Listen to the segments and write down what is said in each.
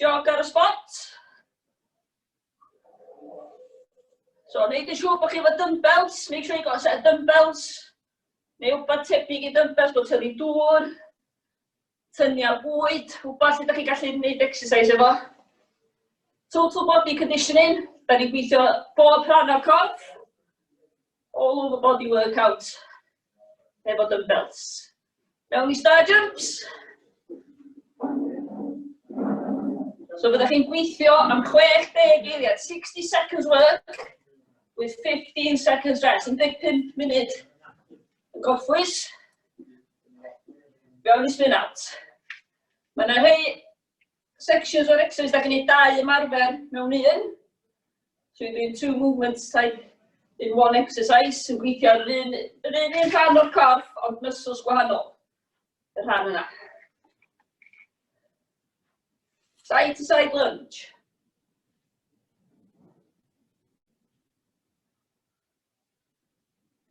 Jog ar y spot. So, wneud yn siŵr bod chi efo dumbbells. Make sure you got a set of dumbbells. Neu wbeth tebyg i dumbbells, bod tynnu dŵr, tynnu ar bwyd, wbeth lle ydych chi'n gallu gwneud exercise efo. Total body conditioning, da ni'n gweithio bob rhan o'r corff. All over body workout efo dumbbells. Mewn i star jumps. So fyddech chi'n gweithio am 60 eiliad, 60 seconds work with 15 seconds rest, 15 munud yn gorffwys. Fewn i spin out. Mae yna rhai sections o'r exercise, da chi'n gwneud dau ymarfer mewn un. So you're doing two movements type in one exercise, yn gweithio ar yr un, yr un, un rhan o'r corff, ond muscles gwahanol. Y rhan yna. Side to side lunge.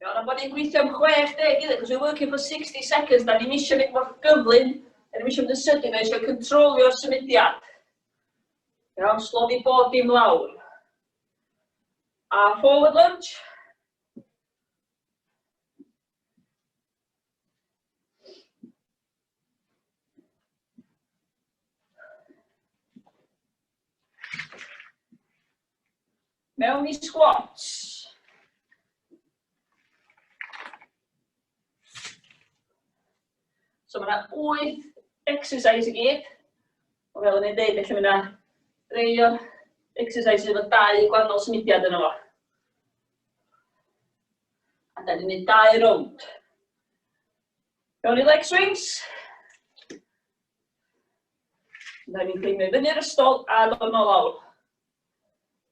Iawn, am bod ni'n gweithio am 60 eiliad, because we're working for 60 seconds, da ni'n eisiau mynd mor gyflym, da ni'n eisiau mynd yn sydyn, da ni eisiau controlio'r symudiad. Iawn, slofi bob dim lawr. A forward lunge. Mewn i squats. So mae yna 8 exercise i gyd. O fel o'n i'n dweud, felly mae yna rei o'r exercise efo dau gwahanol symudiad yno fo. A da ni'n gwneud dau rownd. Mewn i leg swings. Da ni'n cleimio fyny'r ystol a dod nôl lawr.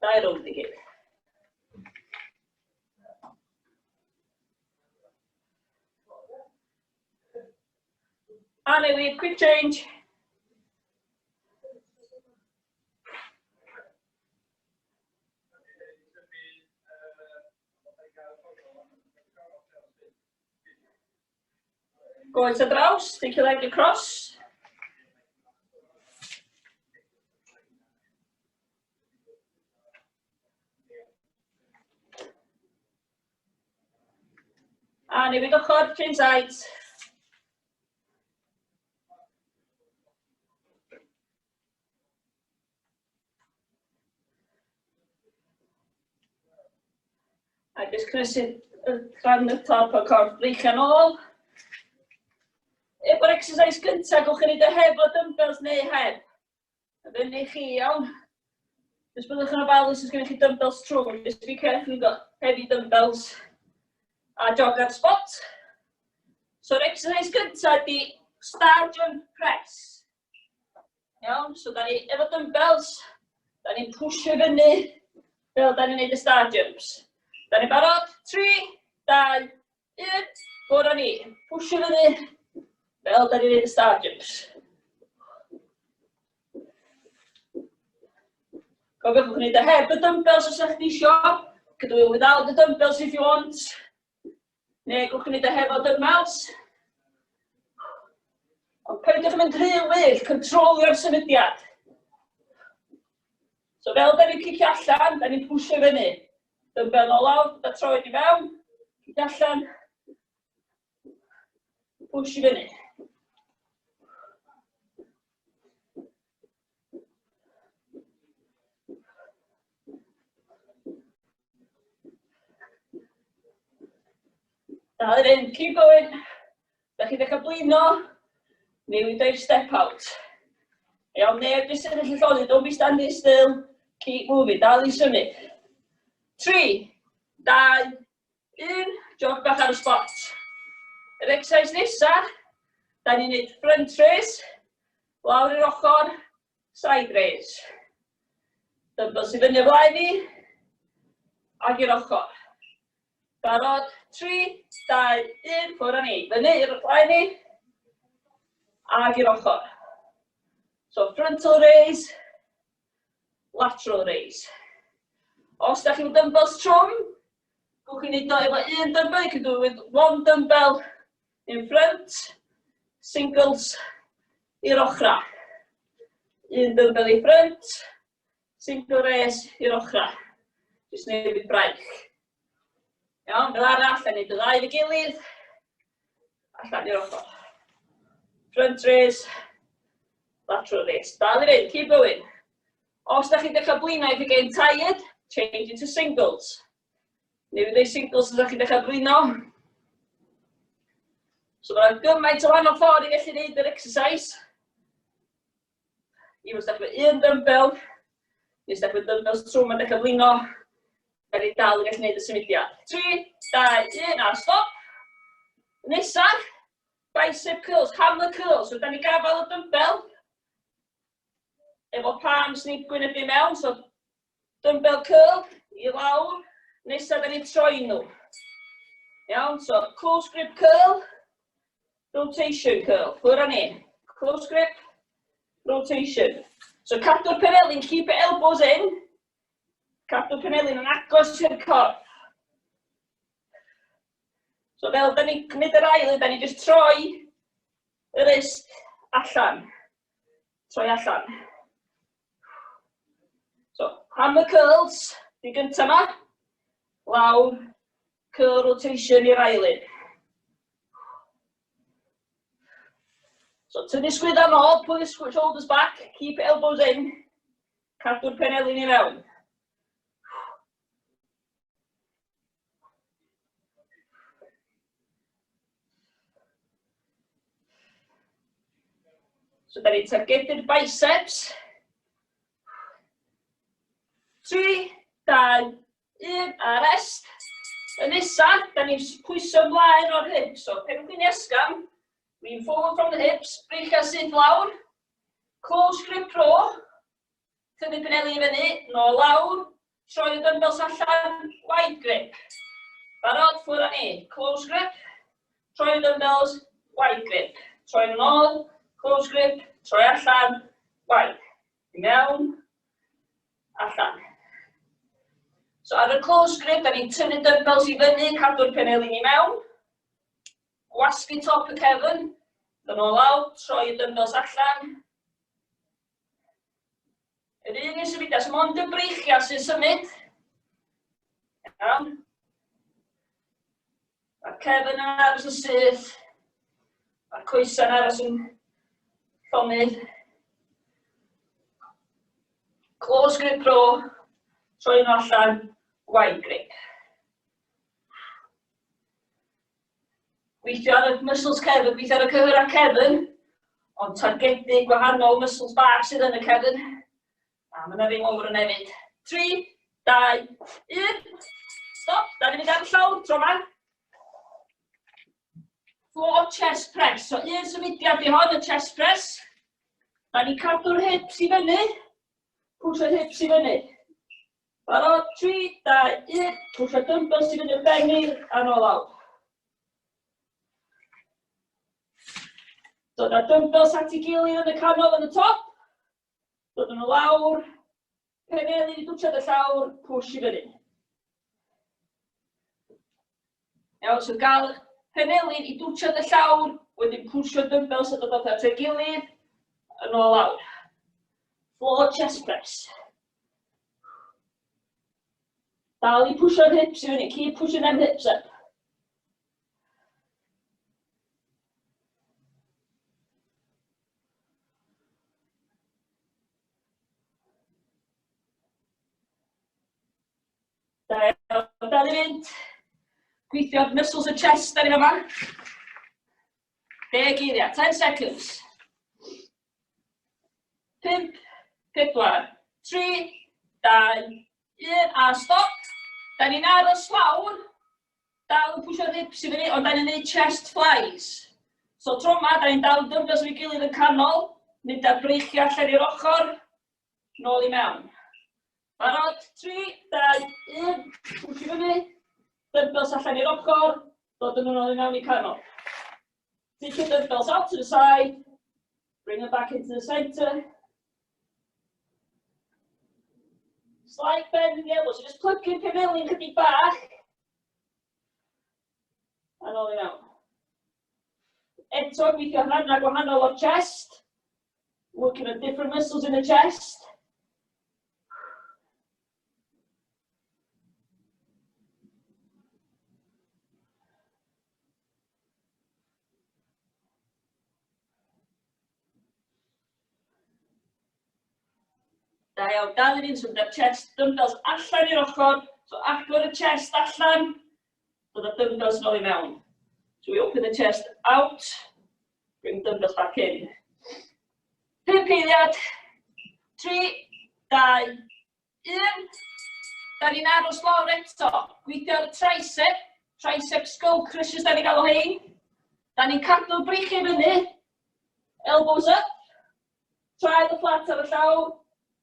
Dau rownd i gyd. A newid, quick change. Goes ar draws, take your leg across. A newid ochr, change sides. A jyst cynnysu rhan y top o'r corff breichiau'n ôl. Efo'r exercise gyntaf, gwch chi'n neud o hefo dumbbells neu heb. A fyny chi, iawn. Jyst byddwch yn ofalus os gennych chi dumbbells trwm. Just be careful you've got heavy dumbbells. A jog ar spot. So'r exercise gyntaf ydy star jump press. Iawn, so da ni efo dumbbells, da ni'n pwysio fyny fel da ni'n neud y star jumps. Da ni'n barod? 3, 2, 1, ffwrdd â ni. Pwysio fyny fel da ni'n neud y star jumps. Cofiwch bod chi'n neud o heb y dumbbells os ydych chi isio. You can do it without the dumbbells if you want. Neu gewch chi wneud o hefo dumbbells. Ond peidiwch yn mynd rhy wyllt, controlio'r symudiad. So fel da ni'n cicio allan, da ni'n pwysio fyny. Dumbbell nôl lawr, da troed i mewn, cicio allan, pwysio fyny. Dal i fynd, keep going. Da chi'n dechrau blino, newid o'r step out. Iawn, neb di sefyll yn llonydd, don't be standing still, keep moving, dal i symud. 3, 2, 1, jog bach ar y spot. Yr exercise nesa, da ni'n neud front raise, lawr i'r ochr, Side raise. Dumbbells i fyny o flaen ni. Ac i'r ochr. Barod. 3, 2, 1, ffwrdd â ni. Fyny i'r flaen ni. Ac i'r ochr. So frontal raise, lateral raise. Os da chi'n dumbbells trwm, gwch chi'n neud o efo un dumbbell, you can do it with one dumbbell in front, singles i'r ochrau. Un dumbbell i ffrynt, single raise i'r ochr. Jyst newid braich. Iawn, fel arall, da ni'n dod ddau y gilydd, allan i'r ochr. Front raise, lateral raise. Dal i fynd, keep going. Os da chi'n dechrau blino, if you're getting tired, change into singles. Newid ei singles os da chi'n dechrau blino. So mae'n gymaint o wahanol ffordd i gallu gwneud yr exercise. Even os da chi un dumbbell, neu os da chi dumbbells trwm a dechrau blino, da ni dal yn gallu gwneud y symudiad. 3, 2, 1, a stop. Nesaf, bicep curls, hammer curls. So da ni gafael y dumbbell, efo palms ni'n gwynebu mewn, so dumbbell curl i lawr, nesaf da ni'n troi nhw. Iawn, so close grip curl, rotation curl. Ffwrdd â ni. Close grip, rotation. So cadw'r penelin, keep your elbows in. Cadw'r penelin yn agos i'r corff. So fel da ni'n gwneud yr ail, da ni jyst troi y wrist allan. Troi allan. So, hammer curls, di gyntaf yma. Lawr, curl rotation i'r ail un. So, tynnu sgwydda nôl, pull your shoulders back, keep your elbows in, cadw'r penelin i mewn. So, da ni'n targedu'r biceps. 3, 2, 1, a rest. Y nesaf, da ni'n pwyso ymlaen o'r hips. So, pen-glin esgam, lean forward from the hips, breichiau syth lawr, close grip row, Tynnu penelli i fyny, nôl lawr, troi y dumbbells allan, wide grip. Barod, ffwrdd â ni. Close grip, troi y dumbbells, wide grip. Troi nhw'n ôl, close grip, troi allan, wide. I mewn, allan. So ar y close grip, da ni'n tynnu dumbbells i fyny, cadw'r penelin i mewn. Gwasgu top y cefn, dod nôl lawr, troi y dumbbells allan, Yr un un symudiad, so mond y breichiau sy'n symud. Iawn. Mae'r cefn yn aros yn syth. Mae'r coesau'n aros yn llonydd. Close grip row, troi nhw allan, wide grip. Gweithio ar y muscles cefn, gweithio ar y cyhyrau cefn, ond targedu gwahanol muscles bach sydd yn y cefn. A mae yna ddim mawr yn hefyd. 3, 2, 1. Stop. Da ni'n mynd ar y llawr tro yma. Floor chest press. So un symudiad i hon, y chest press. Da ni'n cadw'r hips i fyny. Pwsio'r hips i fyny. Barod, 3, 2, 1, pwysio dumbbells i fyny'r benni, a nôl lawr. Dod â dumbbells at ei gilydd yn y canol yn y top. Dod yn lawr, penelu i dwtsiad y llawr, push i fyny. Iawn, so gael penelin i dwtsiad y llawr, wedyn pwysio dumbbells a dod at ei gilydd, yn ôl lawr. Floor chest press. Dal i pwsio'r hips i fyny. Keep pushing them hips up. Da iawn, dal i fynd. Gweithio muscles y chest da ni yma. Deg eiliad, 10 seconds. 5, 4, 3, 2, 1, a stop. Da ni'n aros lawr, dal yn pwysio'r hips i fyny, ond da ni'n gwneud chest flies. So tro yma, da ni'n dal dumbbells efo'i gilydd yn canol, mynd â'r breichiau allan i'r ochr, nôl i mewn. Barod, 3, 2, 1, pwysio fyny, dumbbells allan i'r ochr, dod yn ôl i mewn i canol. Take your dumbbells out to the side, bring them back into the centre. Slight bend in the elbow, so just plygu'r penelin chydig bach. A nôl i mewn. Eto, gweithio rhannau gwahanol o'r chest. Working on different muscles in the chest. Da iawn, dal i fynd, so gyda'r chest dumbbells allan i'r ochr, so agor y chest allan, dod â dumbbells nôl i mewn. So we open the chest out, bring dumbbells back in. 5 eiliad, 3, 2, 1. Da ni'n aros lawr eto. Gweithio ar y tricep, tricep skull crushers da ni'n galw hein. Da ni'n cadw breichiau fyny, elbows up, traed y fflat ar y llawr.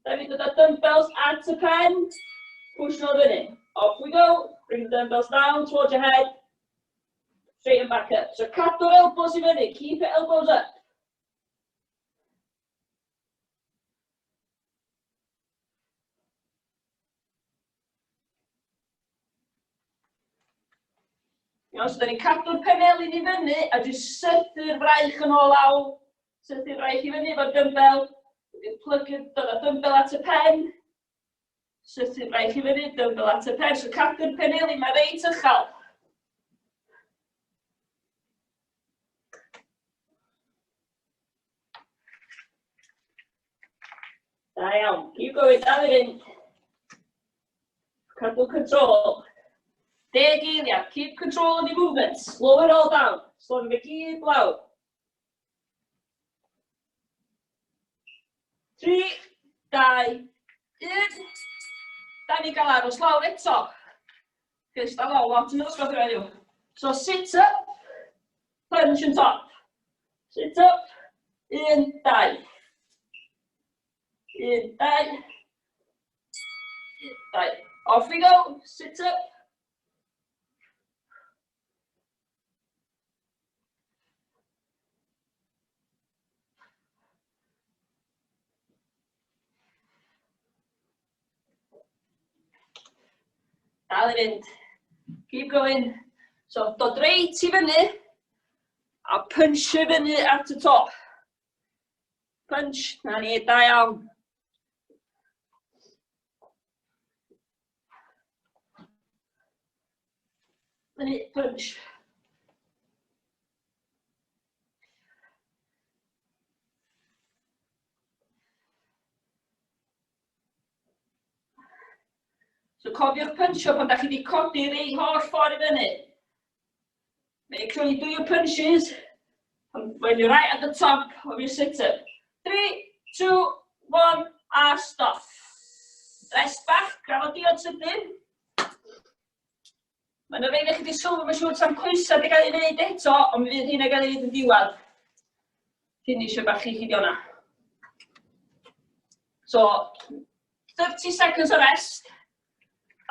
Da ni'n dod â dumbbells at y pen, push nhw fyny. Off we go, bring the dumbbells down towards your head, straight and back up. So cadw'r elbows i fyny, keep your elbows up. Iawn, so da ni'n cadw'r penelin i fyny a jyst sythu'r fraich yn ôl lawr. Sythu'r fraich i fyny efo'r dumbbell. Wedyn plygu, dod â dumbbell at y pen. Sythu'r fraich i fyny, dumbbell at y pen. So cadw'r penelin, mae reit uchel. Da iawn. Keep going, dal i fynd. Cadw control. Deg eiliad. Keep control of your movements. Slow it all down. Slow fe gyd lawr. 3, 2, 1. Da ni gael aros lawr eto. Cys da lawr lot yn y ddosbarth heddiw. So sit up, punch and top. Sit up, 1, 2. 1, 2. 1, 2. Off we go, sit up. Dal i fynd. Keep going. So, dod reit i fyny a punch i fyny at y top. Punch, na ni, da iawn. Fyny, punch. So cofiwch puncho pan da chi wedi codi rei holl ffordd i fyny. Make sure you do your punches when you're right at the top of your sit-up. 3, 2, 1, a stop. Rest bach, grafod diod sydyn. Mae yna rei chi wedi sylwi, mae'n siŵr tan coesau wedi cael ei wneud eto, ond mi fydd hynna gael ei wneud yn diwedd. Finisher bach i chi di hwnna. So, 30 seconds o rest.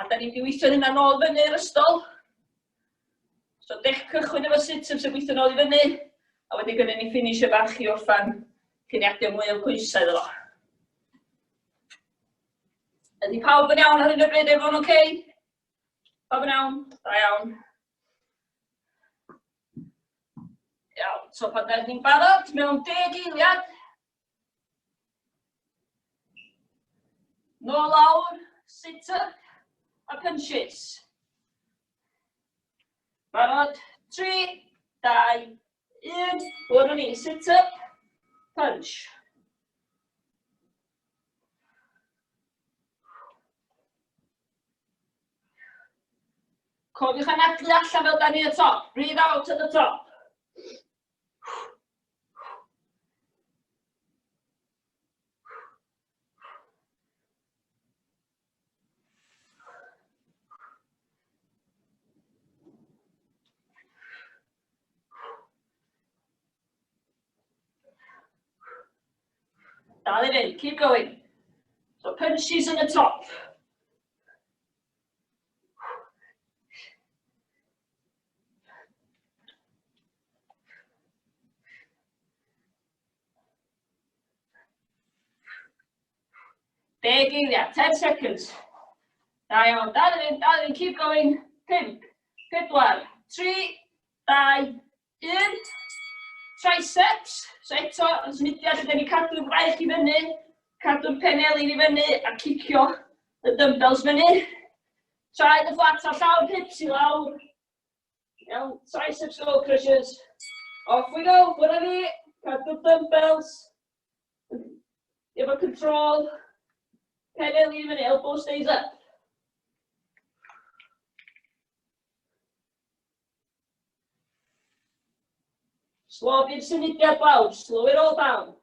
A da ni'n gweithio hynna nôl fyny i'r ystol. So, dech cychwyn efo sit-ups a gweithio nôl i fyny. A wedyn gynnu ni finisher bach i orffan cyn i adio mwy o coesau iddo fo. Ydy pawb yn iawn ar hyn o bryd, everyone okay? Pawb yn iawn? Da iawn. Iawn, so pan da ni'n barod, mewn deg eiliad, nôl lawr, sit up, a punches. Barod, 3, 2, 1, ffwrdd ni, sit up, punch. Cofiwch anadlu allan fel da ni y top. Breathe out at the top. Dal i fynd, keep going. So punches in the top. Deg eiliad, 10 seconds. Da iawn, dal i fynd, dal i fynd, keep going. 5, 4, 3, 2, 1. Triceps. So eto, yn symudiad lle ni cadw'r braich i fyny, cadw'r penelin i fyny a cicio y dumbbells fyny. Traed y fflat ar llawr, hips i lawr. Iawn, triceps skull crushers. Off we go, ffwrdd ni. Cadw'r dumbbells. Efo control. Penelin i fyny, elbow stays up. Slofi'r symudiad lawr, slow it all down.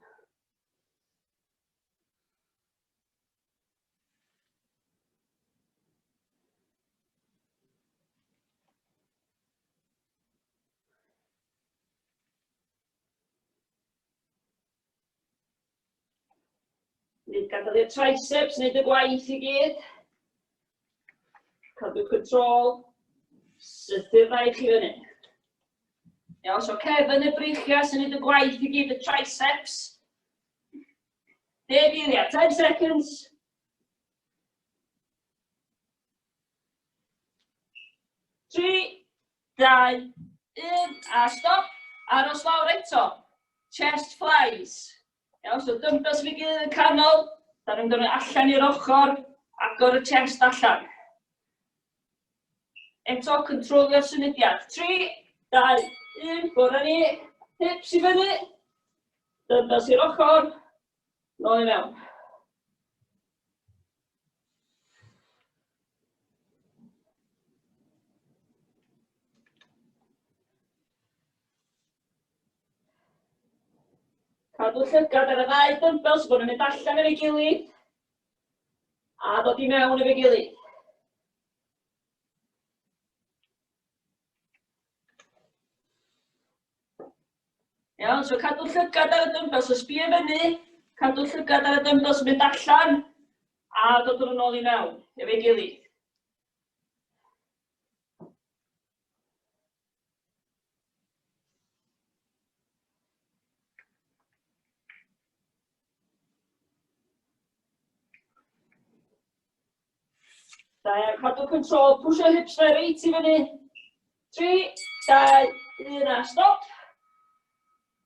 Nid gadael i'r triceps wneud y gwaith i gyd. Cadw control. Sythu'r fraich i fyny. Iawn, so cefn y breichiau sy'n neud y gwaith i gyd, y triceps. Deg eiliad, 10 seconds. 3, 2, 1, a stop. Aros lawr eto. Chest flies. Iawn, so dumbbells fi gilydd yn canol. Da ni'n dod allan i'r ochr, agor y chest allan. Eto, controlio'r symudiad. 3, 2, 1, bwrdd ni. Hips i fyny. Dumbbells i'r ochr. Nôl i mewn. Cadw llygad ar y ddau dumbbells bod nhw'n mynd allan efo'i gilydd a dod i mewn efo'i gilydd. Iawn, so cadw llygad ar y dumbbells, so sbio fyny, cadw llygad ar y dumbbells yn mynd allan a dod yn ôl i mewn efo'i gilydd. Da iawn, cadw control, pwysio hips fe reit i fyny. 3, 2, 1 a stop.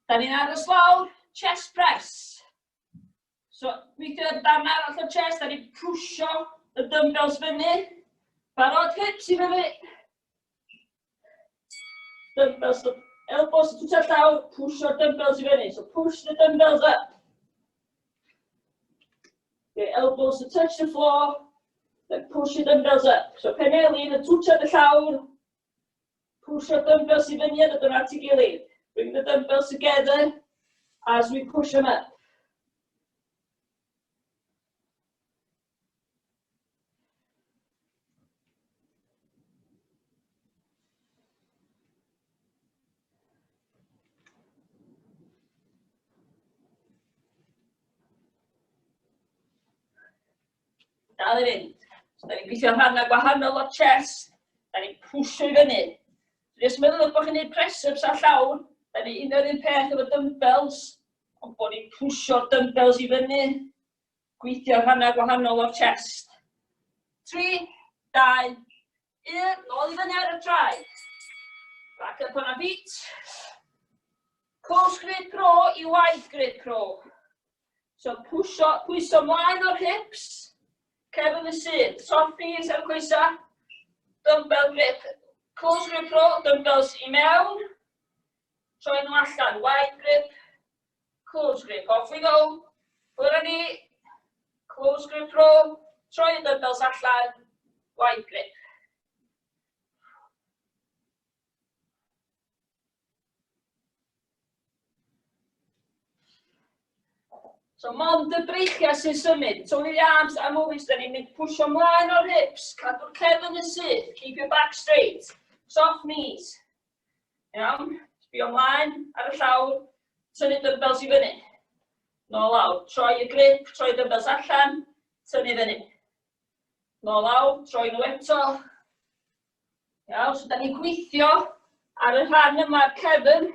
Da ni'n aros lawr, chest press. So, gweithio ar darn arall o chest, da ni'n pwysio y dumbbells fyny. Barod, hips i fyny. Dumbbells, elbows yn twtio llawr, pwysio'r dumbbells i fyny. So push the dumbbells up. Okay, elbows to touch the floor, then push the dumbbells up. So penelin yn twtio y llawr, pwysio'r dumbbells i fyny a dod yn at ei gilydd. Bring the dumbbells together as we push them up. Dal i fynd. So, da ni'n gweithio rhannau gwahanol o'r chest. Da ni'n pwysio i fyny. So, jyst meddwl bod chi'n gwneud press-ups ar llawr. Da ni un o'r un peth efo dumbbells, ond bod ni'n pwysio'r dumbbells i fyny. Gweithio rhannau gwahanol o'r chest. 3, 2, 1, nôl i fyny ar y traed. Back up on our feet. Close grip row i wide grip row. So pwysio, pwyso mlaen o'r hips, cefn y syth, soft knees ar y coesa, dumbbell grip, close grip row, dumbbells i mewn, troi nhw allan, wide grip, close grip, off we go, ffwrdd ni, close grip row, troi y dumbbells allan, wide grip. So mond y breichiau sy'n symud. It's only the arms that are moving, so ni'n mynd pwysio mlaen o'r hips, cadw'r cefn yn syth, keep your back straight, soft knees. Iawn, sbio mlaen ar y llawr, tynnu dumbbells i fyny. Nôl lawr, troi y grip, troi dumbbells allan, tynnu fyny. Nôl lawr, troi nhw eto. Iawn, so da ni'n gweithio ar y rhan yma cefn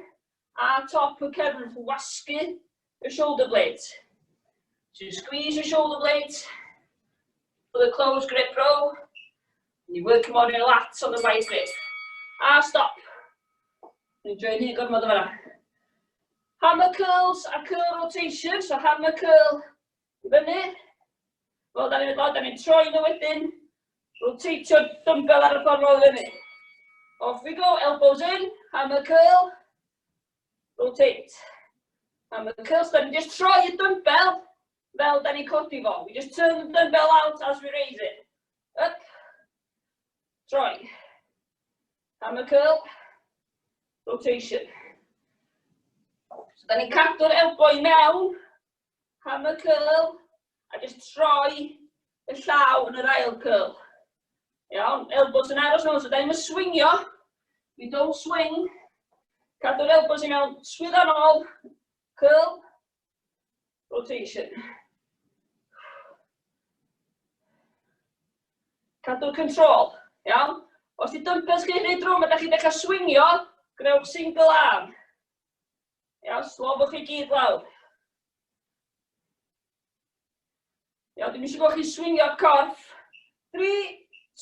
a top y cefn wrth wasgu y shoulder blades. So you squeeze your shoulder blades for the closed grip row. And you work more your lats on the wide grip. A stop. Dwi'n joio hyn gormod o fanna. Hammer curls a curl rotation, so hammer curl i fyny. Fel da ni'n mynd lawr, da ni'n troi nhw wedyn. Rotatio dumbbell ar y ffordd nôl i fyny. Off we go, elbows in, hammer curl, rotate. Hammer curl, so da ni'n just troi y dumbbell fel da ni'n codi fo. We just turn the dumbbell out as we raise it. Up, troi. Hammer curl, rotation. So da ni'n cadw'r elbow i mewn, hammer curl, a just troi y llaw yn yr ail curl. Iawn, elbows yn aros mewn, so da ni'n swingio. We don't swing. Cadw'r elbows i mewn, swydda nôl, curl, rotation. Cadw'r control, iawn? Os di dumbbells chi rhy drwm a da chi'n dechrau swingio, gwnewch single arm. Iawn, slofwch chi gyd lawr. Iawn, dwi'n eisiau gweld chi swingio corff. 3,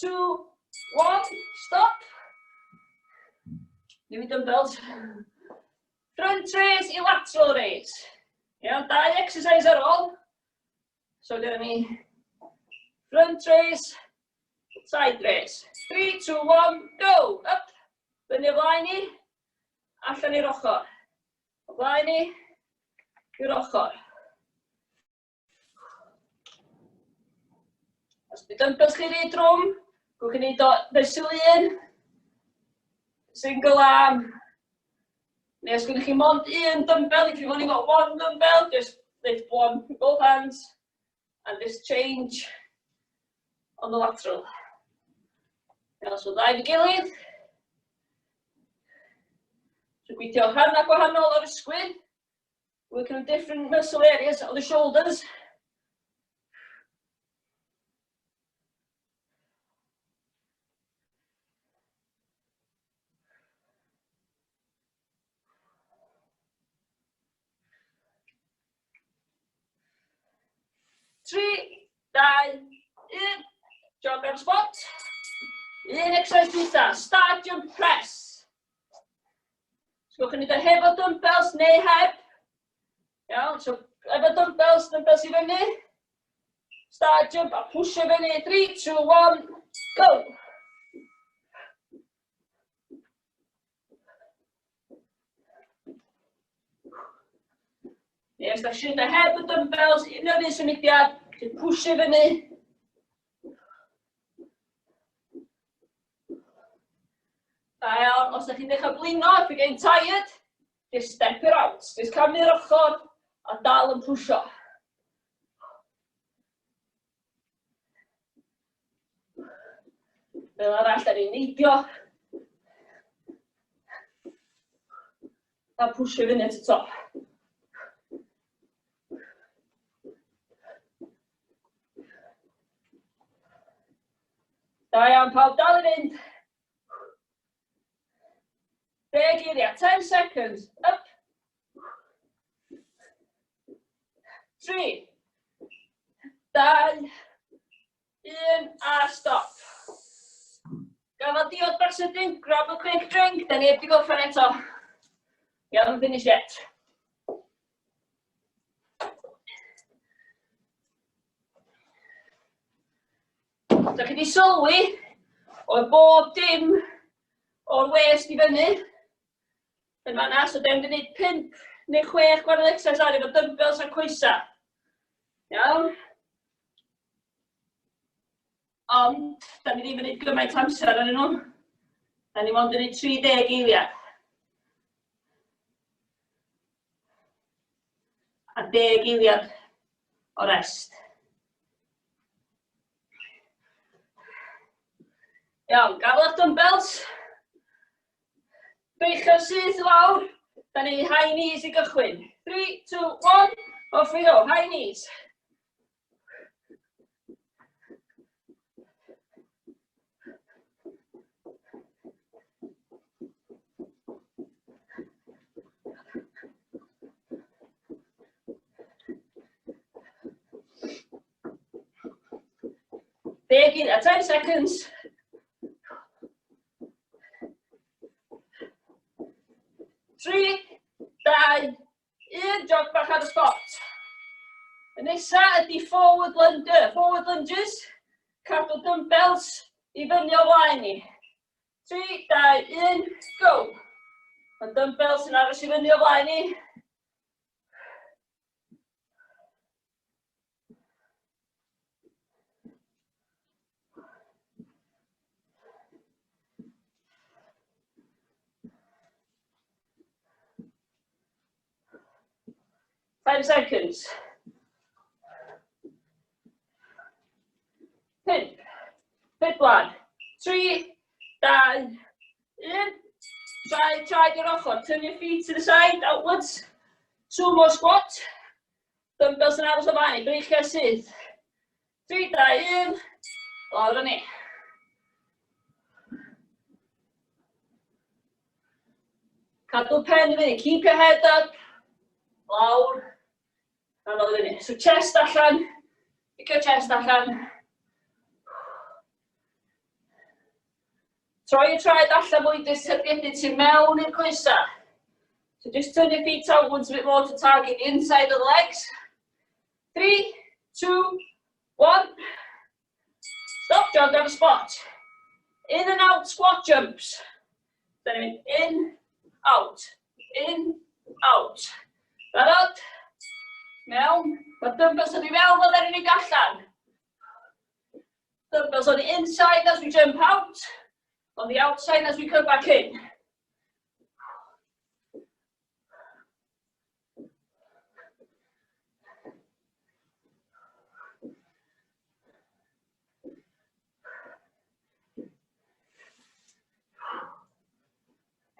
2, 1, stop. Newid dumbbells. Front raise i lateral raise. Iawn, dau exercise ar ôl. So dyna ni front raise, side raise. 3, 2, 1, go! Up! Fyny o flaen ni, allan i'r ochr. O flaen ni, i'r ochr. Os bydd dumbbells chi rhy drwm, gwch chi wneud o fesul un, single arm, neu os gennych chi mond un dumbbell, if you've only got one dumbbell, just lift one with both hands, and just change on the lateral. Iawn, so ddau fi gilydd. So gweithio rhannau gwahanol o'r ysgwydd. Working on different muscle areas of the shoulders. Tri, dau, un. Jog ar spot. Un exercise dwytha, star jump press. So gewch chi wneud o hefo dumbbells neu heb. Iawn, so efo dumbbells, dumbbells i fyny. Star jump a pwysio fyny. 3, 2, 1, go! Neu os da chi eisiau heb y dumbbells, un o'r un symudiad, chi'n pwysio fyny. Da iawn. Os ydych chi'n dechrau blino, if you're getting tired, just step it out. Just camu'r ochr a dal yn pwysio. Fel arall, da ni'n neidio. A pwysio fyny at y top. Da iawn pawb, dal i fynd. Deg eiliad, 10 seconds, up. 3, 2, 1, a stop. Gafel diod bach sydyn, grab a quick drink, da ni heb di gorffen eto. We haven't finished yet. Da chi wedi sylwi, oedd bob dim o'r west i fyny yn fanna, so da ni'n gwneud 5 neu 6 gwahanol exercise ar efo dumbbells a coesa. Iawn? Ond, da ni ddim yn gwneud gymaint amser arnyn nhw. Da ni mond yn gwneud 30 eiliad. A 10 eiliad o rest. Iawn, gafel eich dumbbells. Beichio syth i lawr. Da ni high knees i gychwyn. 3, 2, 1, off we go, high knees. Deg eiliad, 10 seconds. Tri, dau, grab a spot. Y nesa ydy forward lunge, forward lunges. Cadw dumbbells i fyny o flaen ni. 3, 2, 1, go! Mae dumbbells yn aros i fyny o flaen ni. 5 seconds. 5, 4, 3, 2, 1. Traed, traed i'r ochr. Turn your feet to the side, outwards. Sumo squat. Dumbbells yn aros o flaen, breichiau syth. 3, 2, 1. Lawr â ni. Cadw pen i fyny. Keep your head up. Lawr. A nôl i fyny. So chest allan. Picio chest allan. Troi y traed allan mwy jyst tyrgedu tu mewn i'r coesa. So just turn your feet outwards a bit more to target the inside of the legs. 3, 2, 1. Stop, jog, grab a spot. In and out squat jumps. Then ni'n mynd in, out, in, out. Barod? Mewn. Mae dumbbells yn i mewn fel ni'n mynd allan. Dumbbells on the inside as we jump out, on the outside as we come back in.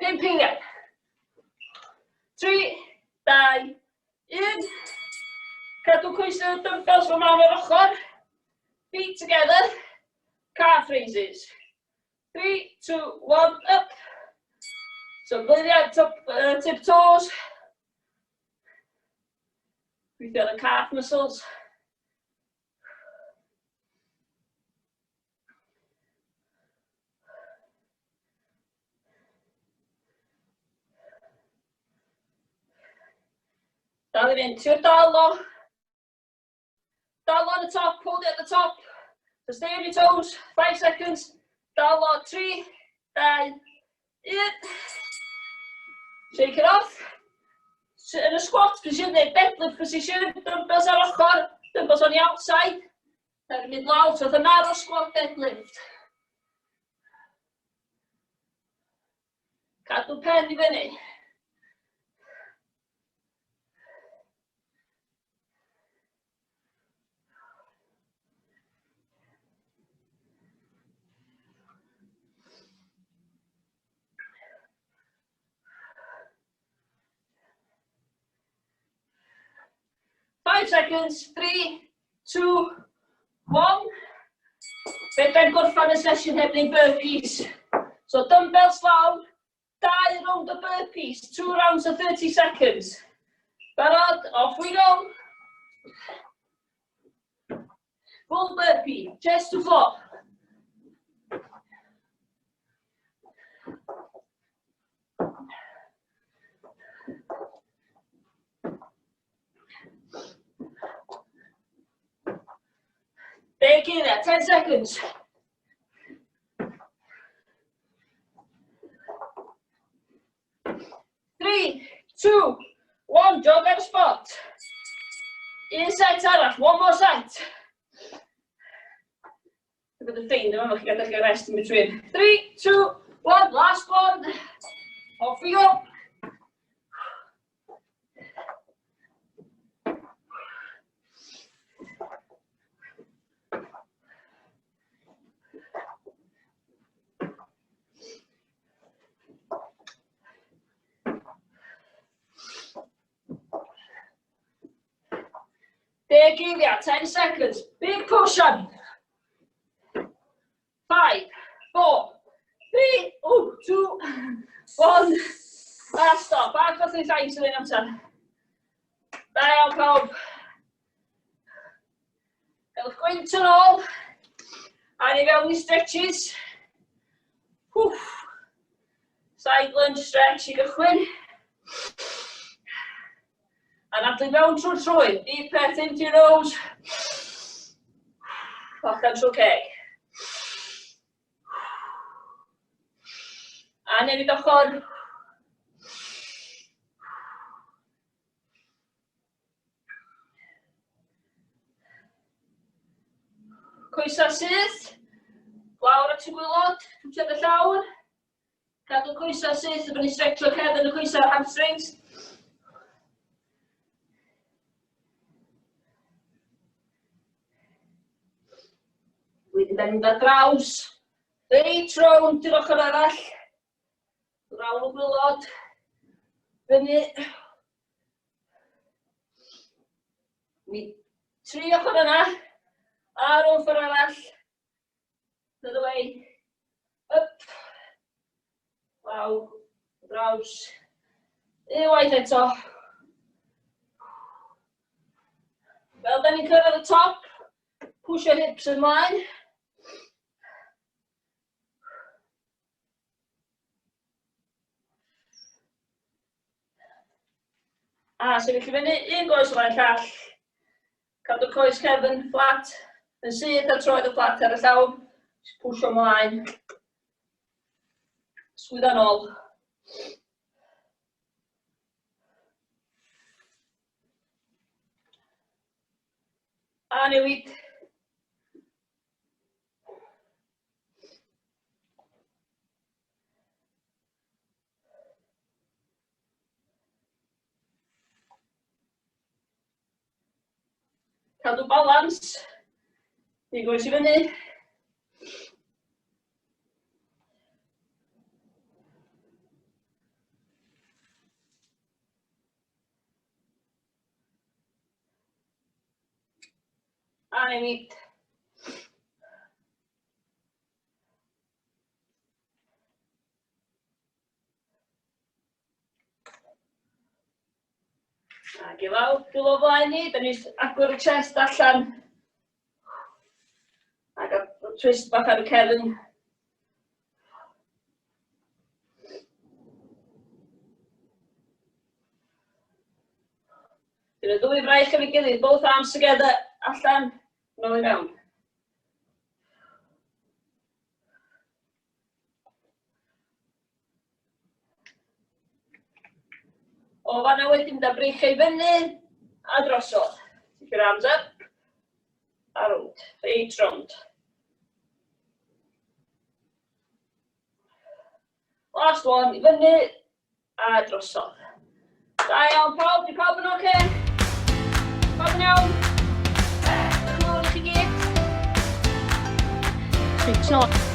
5 eiliad. 3, 2, 1. Cadw coesau dumbbells fel mewn o'r ochr. Feet together. Calf raises. 3, 2, 1, up. So blaenau, top, tip toes. Gweithio ar y calf muscles. Dal i fynd, trio dal o. Dal on the top, hold it at the top. So stay on your toes, 5 seconds. Dal o, 3, 2, 1. Shake it off. So in a squat position neu deadlift position, dumbbells ar ochr, dumbbells on the outside. Da ni'n mynd lawr, so the narrow squat deadlift. Cadw pen i fyny. 5 seconds, 3, 2, 1. Fedrai'm gorffan y sesiwn heb wneud burpees. So dumbbells lawr, dau rownd o burpees, two rounds of 30 seconds. Barod, off we go. Full burpee, chest to floor. 10 eiliad, 10 seconds. 3, 2, 1, jog ar y spot. Un set arall, one more set. Dwi'n bod yn ffeind yma, chi'n gadael chi rest in between. 3, 2, 1, last one. Off we go. 10 eiliad, 10 seconds. Big push on. 5, 4, 3, oh, 2, 1. Last stop. Bach o llais yn un amser. Da iawn pawb. Gael gwynt yn ôl. A ni fewn i stretches. Wff. Side lunge stretch i gychwyn. Anadlu mewn trwy'r trwyn. Deep breath into your nose. Allan trwy'r ceg. A newid ochr. Coesau syth, lawr at y gwylod, twtiad y llawr. Cadw coesau syth, y fyny stretcho cefn y coesau a'r hamstrings. Wedyn da ni'n dod draws. Reit rownd i'r ochr arall. Lawr y gwylod. Fyny. Mi tri ochr yna. A'r ochr arall. The other way. Up. Lawr. Draws. Unwaith eto. Fel da ni'n cyrraedd y top, push your hips ymlaen. A sefyll i fyny, un goes o flaen llall. Cadw coes cefn fflat, yn syth a troed y fflat ar y llawr. Just pwysio ymlaen. Sgwydda nôl. A newid. Cadw balans. Un goes i fyny. A newid. Ac i lawr, dwylo o flaen ni, da ni'n agor y chest allan. Ac a twist bach ar y cefn. Dyna ddwy fraich efo'i gilydd, both arms together, allan, nôl i mewn. O fanna wedyn mynd â breichiau i fyny a drosodd. Take your arms up a rownd, reit rownd. Last one, i fyny a drosodd. Da iawn pawb, di pawb yn oce? Okay? Pawb yn iawn? Diolch yn fawr i chi gyd. Treat nôl.